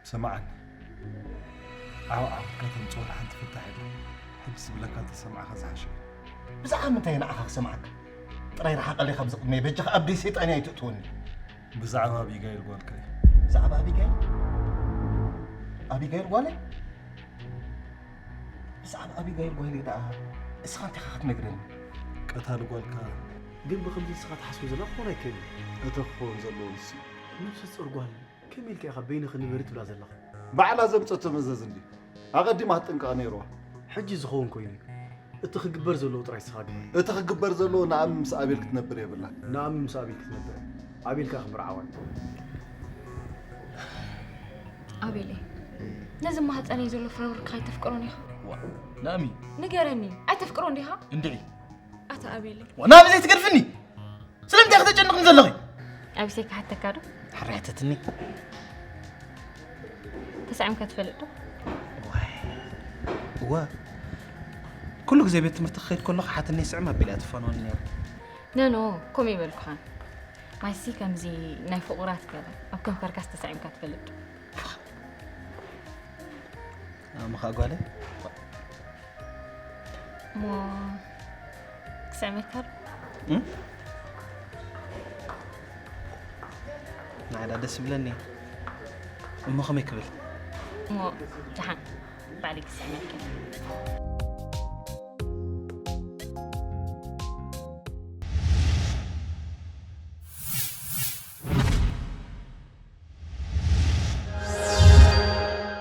ስምዓኒ፣ ዓው ዓው ኢልካ ተምጽኦ ሓንቲ ፍታሕ የለን። ሕጂ ዝብለካ እንተሰማዕካ ዝሓሸ እዩ። ብዛዕባ ምንታይ ንዓኻ ክሰምዓካ? ጥራይ ርሓቐለይ ካብዚ ቅድመይ በጃኻ ኣብ ደይ ሰይጣን ኣይትእትወኒ። ብዛዕባ ኣቢጋይል ጓልካ እዩ። ብዛዕባ ኣቢጋይል? ኣቢጋይል ጓለይ? ብዛዕባ ኣቢጋይል ጓለይ ደኣ እስኻ እንታይ ኢኻ ክትነግረኒ? ቀታሊ ጓልካ ግን ብኸምዚ ንስኻ ትሓስቦ ዘለኻ ክኾን ኣይክእልን። እቲ ክኸውን ዘለዎ ንሱ እዩ። ነብሰ ጾር ጓል ከመይ ኢልካ ኢኻ በይንኺ ንበሪ ትብላ ዘለኻ? ባዕላ ዘምጸቶ መዘዝ እንድዩ። ኣቐዲማ ክትጥንቀቕ ነይርዋ። ሕጂ ዝኸውን ኮይኑ እዩ። እቲ ክግበር ዘለዎ ጥራይ ንስኻ ግበር። እቲ ክግበር ዘለዎ ንኣሚ ምስ ኣቤል ክትነብር የብላ። ንኣሚ ምስ ኣቤል ክትነብር፣ ኣቤል ከኣ ክምርዓዋ እዩ። ኣቤለይ፣ ነዚ ማህፀነይ ዘሎ ፍረወርቅኻ ኣይተፍቅሮን ኢኻ? ናሚ ንገረኒ፣ ኣይተፍቅሮን ዲኻ? እንድዒ ኣታ ኣቤለይ። ናሚ ዘይትገድፍኒ ስለምንታይ ከተጨንቕኒ ዘለኺ? ኣቢሰይ ክሓተካ ዶ? ሕራይ ሕተትኒ። ተሳዒምካ ትፈልጥ ዶ? እወ፣ ኩሉ ግዜ ቤት ትምህርቲ ክኸይድ ከለኹ ሓትነይ ስዕም ኣቢላ ትፋነወኒ ነይራ። ነኖ፣ ከምኡ ይበልኩኻን። ማይሲ ከምዚ ናይ ፍቑራት ገለ ኣብ ከንፈርካስ ተሳዒምካ ትፈልጥ ዶ? ኣመኻ ጓለ እሞ ክስዕመካ ዶ? ንዓዳ ደስ ይብለኒ። እሞ ከመይ ክብል? እሞ ደሓን ባዕለይ ክስዕመካ።